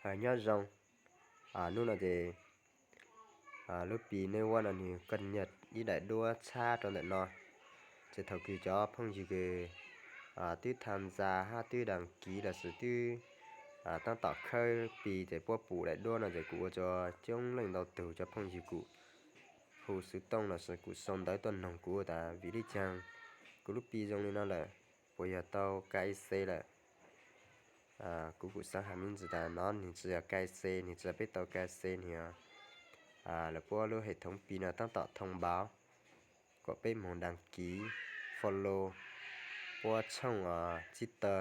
Nyob zoo, hnub no ces lub Pi Network no nws koj nyiaj ib daim duab txhab rau ntawm no. Ces thaum kws cov phooj ywg kws twb tham ntxa hab twb đăng ký lossis twb tab tom khawb Pi ces puab pum daim duab no ces kuv ua rua coob leej ntau tug cov phooj ywg kuj hu xov tooj lossis kuj sau ntawv tuaj noog kuv tas vim le caag kuv lub Pi zoo li no lawm, puas yog tau KYC lawm. Kuv kuj xaav has me ntsis tas no nws tsi yog KYC, nws tsi yog peb tau KYC, nws yog lawv puab lub hệ thống Pi no tab tom thông báo kom peb moog đăng ký follow puab tshooj Twitter.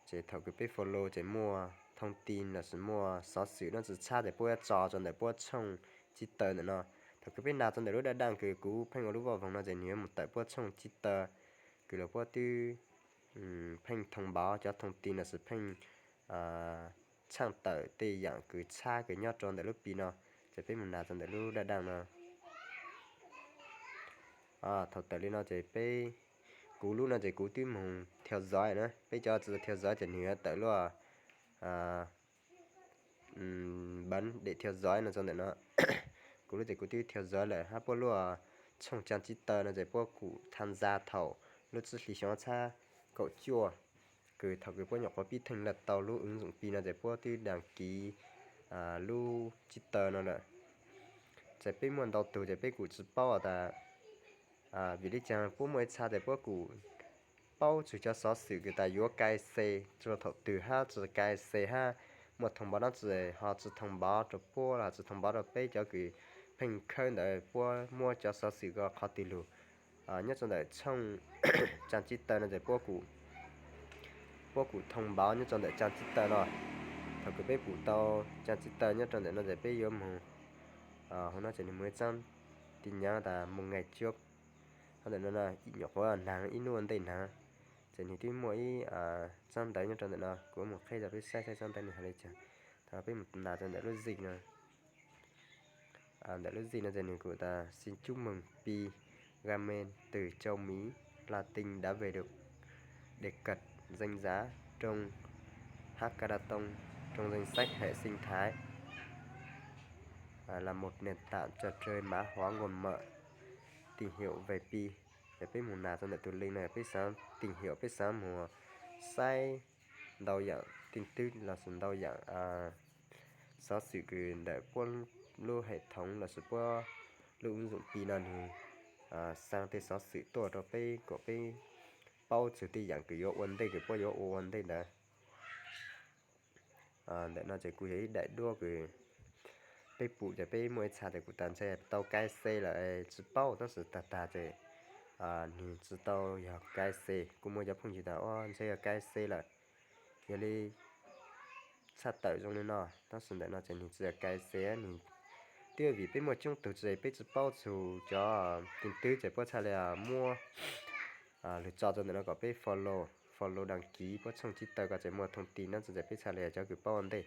Ces thaum kws peb follow ces muaj thông tin lossis muaj xov xwm nub tsi txhab ces puab yuav tso rua ntawm puab tshooj Twitter ntawm no. Thaum kws peb nas rua ntawm lub daj daj kws kuv pheej ua lub voj voog no ces nws yuav moog tawm puab tshooj Twitter kws lawv puab twb pheej thông báo cov thông tin lossis pheej tshaj tawm tej yaam kws txhab kws nyob rua ntawm lub Pi no. Ces peb moog nas rua ntawm lub daj daj no. Thaum tawm li no ces peb, kuv lub no ces kuv twb moog theo dõi na, peb cov tsi theo dõi ces nws yuav tawm lub bấm để theo dõi no rua ntawm no. Kuv lub ces kuv twb theo dõi lawm hab puab lub tshooj trang Twitter no ces puab kuj tham ntxa thaum lub tsib hlis xyoo ob txhab kaum cuaj, kws thaum kws puab nyuam qhuav pib theej laj tau lub ứng dụng Pi no ces puab twb đăng ký lub Twitter no lawm. Ces peb muaj ntau tug ces peb kuj tsi paub tas vim le caag puab muaj ib txha ces puab kuj paub tsawg cov xov xwm kws tas yuav KYC rua thaum twg hab tsi KYC hab muaj thông báo nub tsi ho tsi thông báo rua puab los tsi thông báo rua peb cov kws pheej khawb ntawd puab muab cov xov xwm ko qhov twg lug nyob rua ntawm tshooj trang Twitter no ces puab kuj thông báo nyob rua ntawm trang Twitter no. Thaum kws peb pum tau trang Twitter nyob rua ntawm no ces peb yuav moog, huv no ces nws muaj ib txaab tin nhắn tas một ngày trước, ho ntawm no nyuam qhuav hnav ib nub ua ntej hnav, ces nws twb muaj ib txaab ntawv nyob rua ntawm no, kuv moog qheb rua peb saib saib txaab ntawv nws has le caag. Thaum peb moog nas rua ntawm lub zim no, ntawm lub zim no ces nws kuj tas xin chúc mừng Pi Game từ châu Mỹ Latin đã về được đề cập danh giá trong hackathon trong danh sách hệ sinh thái là một nền tảng trò chơi mã hóa nguồn mở tìm hiểu về Pi. Ces peb moog nas rua ntawm tus link no peb xaav tìm hiểu, peb xaav moog saib ntau yaam tin tức lossis ntau yaam xov xwm kws ntawm puab lub hệ thống lossis puab lub ứng dụng Pi no nws xaa tej xov xwm tuaj rua peb kom peb paub tsawg tej yaam kws yuav ua ntej kws puab yuav ua ua ntej ntawd. Ntawm no ces kuj yog ib daim duab kws peb pum ces peb muaj ib txha ces kuj tas ntshe tau KYC lawm tsi paub, tab sis tag tag ces nws tsi tau yog KYC. Kuj muaj cov phooj ywg tas ua ntshe yog KYC lawm, yog li tshaj tawm zoo li no, tab sis ntawm no ces nws tsi yog KYC, nws twb vim peb muaj coob tug tsi peb tsi paub tsawg cov tin tức ces puab txhaj le muab lug tso rua ntawm no kom peb follow, follow đăng ký puab tshooj Twitter ko ces muaj thông tin nub tsi ces peb txhaj le cov kws paub ua ntej.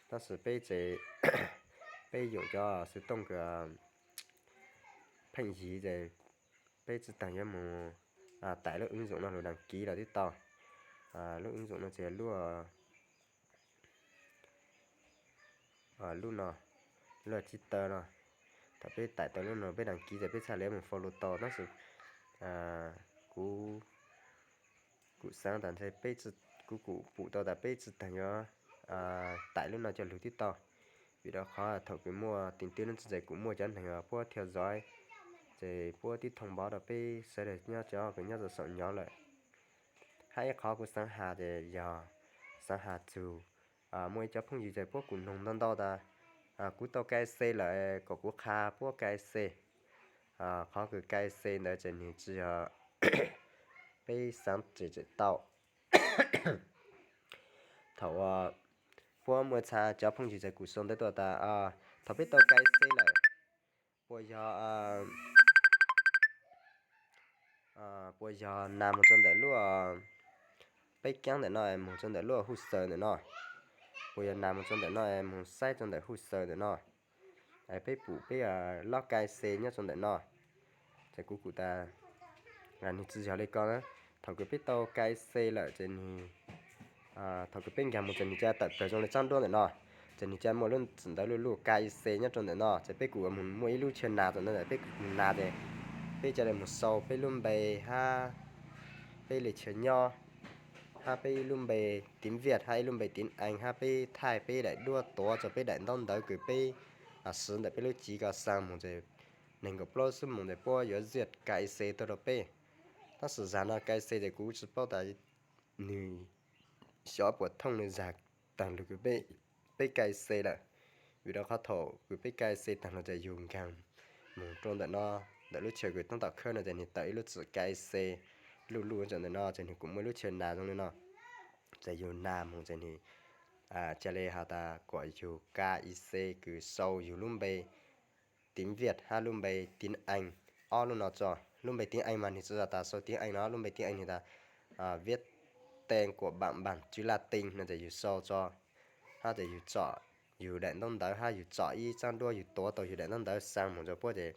Tab sis peb ces peb yuam cov xov tooj kws pheej yig ces peb tsi taag yuav moog tải lub ứng dụng no lug đăng ký los twb tau. Lub ứng dụng no ces lub lub no, lub Twitter no. Thaum peb tải tau lub no peb đăng ký ces peb txhaj le moog follow tau, tab sis kuv kuj xaav tas ntshe peb, kuv kuj pum tau tas peb tsi taag yuav tải lub no coj lug twb tau. Vim rau qhov thaum kws muaj tin tức nub tsi ces kuj muaj cov neeg puab theo dõi, ces puab twb thông báo rau peb sawv daws nyob cov kws nyob rau saum nyob lawm. Hab ib qhov kuv xaav has ces yog xaav has txug muaj ib cov phooj ywg ces puab kuj noog ntau ntau tas kuv tau KYC lawm kom kuv qha puab KYC. Qhov kws KYC ntawd ces nws tsi yog peb xaav tsim tsim tau. Thaum puab muaj txha cov phooj ywg ces kuj sau ntawv tuaj tas thaum peb tau KYC lawm, puas yog puas yog nas moog rua ntawm lub peb kaab ntawm no es moog rua ntawm lub hồ sơ ntawm no, puas yog nas moog rua ntawm no es moog saib rua ntawm hồ sơ ntawm no, peb pum peb lub KYC nyob rua ntawm no. Ces kuv kuj tas nws tsi yog li ko na. Thaum kws peb tau KYC lawm ces nws Thaum kws peb nkag mus ces nwg ca tawm plaws zoo li txaab duab ntawm no, ces nwg ca muaj lub txim ntawv luj luj K I C nyob rau ntawm no, ces peb kuj ua mus muaj ib lub chaw nas rau ntawm no, peb kuj mus nas ces peb ca le mus sau peb lub npe hab peb le chaw nyob, hab peb ib lub npe tiếng Việt hab ib lub npe tiếng Anh hab peb thaij peb daim duab tuav rau peb daim ntaub ntawv kws peb siv ntawm peb lub civ ko xa mus ces nees nkaum plaub xuab moos ces puab yuav duyệt K I C tuaj rau peb. Tab sis zag no K I C ces kuv tsi paub tas nwg xyov puas thooj le zag taag lug kws peb K I C lawm. Vim rau qhov thaum kws peb K I C taag lug ces yug nkaag mus rau ntawm no, ntawm lub chaw kws taab tom khawb no ces nwg tawm ib lub txim K I C luj luj ntawm no ces nwg kuj muaj ib lub chaw nas zoo li no. Ces yug nas mus ces nwg ca le has tas kom yug K I C kws sau yug lub npe tiếng Việt hab lub npe tiếng Anh ob lub no tso. Lub npe tiếng Anh mas nwg tsi has tas sau tiếng Anh no, lub npe tiếng Anh nwg tas viết tên của bạn bằng chữ Latin no ces yug sau tso, hab ces yug tsom yug daim ntaub ntawv hab yug tsom ib txaab duab yug tuav tau yug daim ntaub ntawv xa mus rau puab ces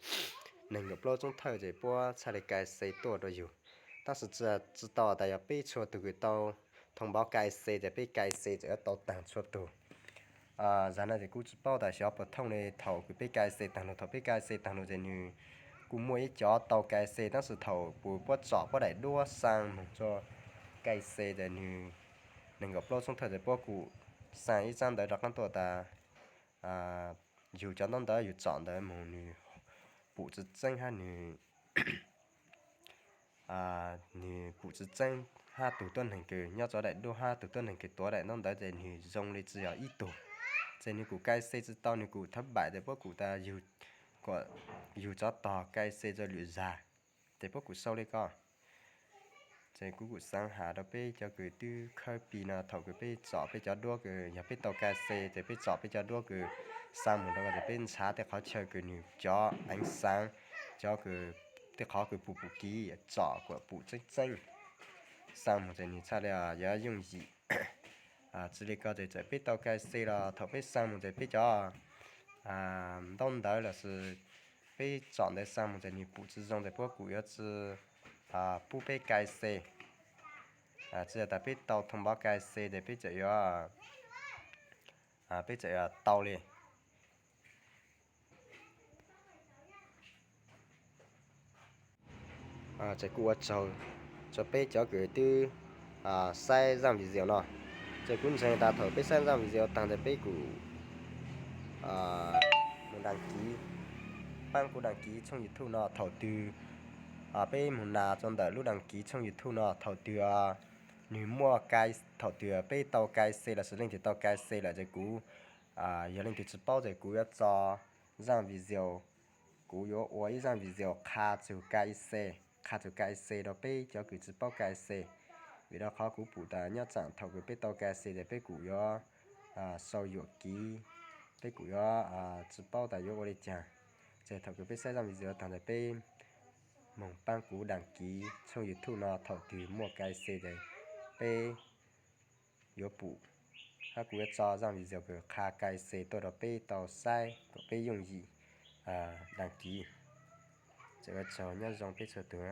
nees nkaum plaub tsoob thawj ces puab txhaj le K I C tuaj rau yug. Tab sis tsi tau tas yog peb txhua tug kws tau thông báo K I C ces peb K I C txawm yuav tau taag txhua tug. Zag no ces kuv tsi paub tas xyov puas thooj le thaum kws peb K I C taag lug. Thaum peb K I C taag lug ces nwg kuj muaj ib cov tau K I C tab sis thaum kws puab tsom puab daim duab xa mus rau K I C ces nwg nees nkaum plaub tsoob thawj ces puab kuj xa ib txaab ntawv rov qaab tuaj tas yug cov ntaub ntawv yug tsom ntawd mus nwg pum tsi txeeb hab nwg nwg pum tsi txeeb hab tug tuab neeg kws nyob rau daim duab hab tug tuab neeg kws tuav daim ntaub ntawv ces nwg zoo li tsi yog ib tug. Ces nwg kuj K I C tsi tau, nwg kuj thab npaim ces puab kuj tas yug kom yug tsov tog K I C rua lwm zag, ces puab kuj sau li ko. Ces kuv kuj xaav has rau peb cov kws twb khawb Pi no, thaum kws peb tsom peb cov duab kws yog peb tau K I C ces peb tsom peb cov duab kws xa mus rau ko ces peb nrhav tej qhov chaw kws nwg cov eev xaav, cov kws tej qhov kws pum pum kiv tsom kom pum tseeb tseeb, xa mus ces nwg txhaj le yuav yooj yim. Tsi li ko ces txawm peb tau K I C los thaum peb xa mus ces peb cov ntaub ntawv lossis peb tsom ntawv xa mus ces nwg pum tsi zoo ces puab kuj yuav tsi pub peb K I C. Tsi yog tas peb tau thông báo K I C ces peb txawm yuav, peb txawm yuav tau li. Ces kuj ua tsaug rua peb cov kws twb saib zaaj video no. Ces kuv ntseeg tas thaum peb saib zaaj video taag ces peb kuj mus đăng ký, paab kuv đăng ký tshooj YouTube no. Thaum twg peb mus nas rua ntawm lub đăng ký tshooj YouTube no, thaum twg nwg muaj K, thaum twg peb tau K I C lossis leej twg tau K I C lawm ces kuv, yog leej twg tsi paub ces kuv yuav tso zaaj video, kuv yuav ua ib zaaj video qha txug K I C, qha txug K I C rau peb cov kws tsi paub K I C. Vim rau qhov kuv pum tas nyob tsaam thaum kws peb tau K I C ces peb kuj yuav sau yuam kev, peb kuj yuav tsi paub tas yuav ua li caag. Ces thaum kws peb saib zaaj video taag ces peb moog paab kuv đăng ký tshooj YouTube no, thaum twg muaj K I C ces peb yuav pum, hab kuv yuav tso zaaj video kws qha K I C tuaj rau peb tau saib kom peb yooj yim đăng ký. Ces ua tsaug, nyob zoo peb txhua tug.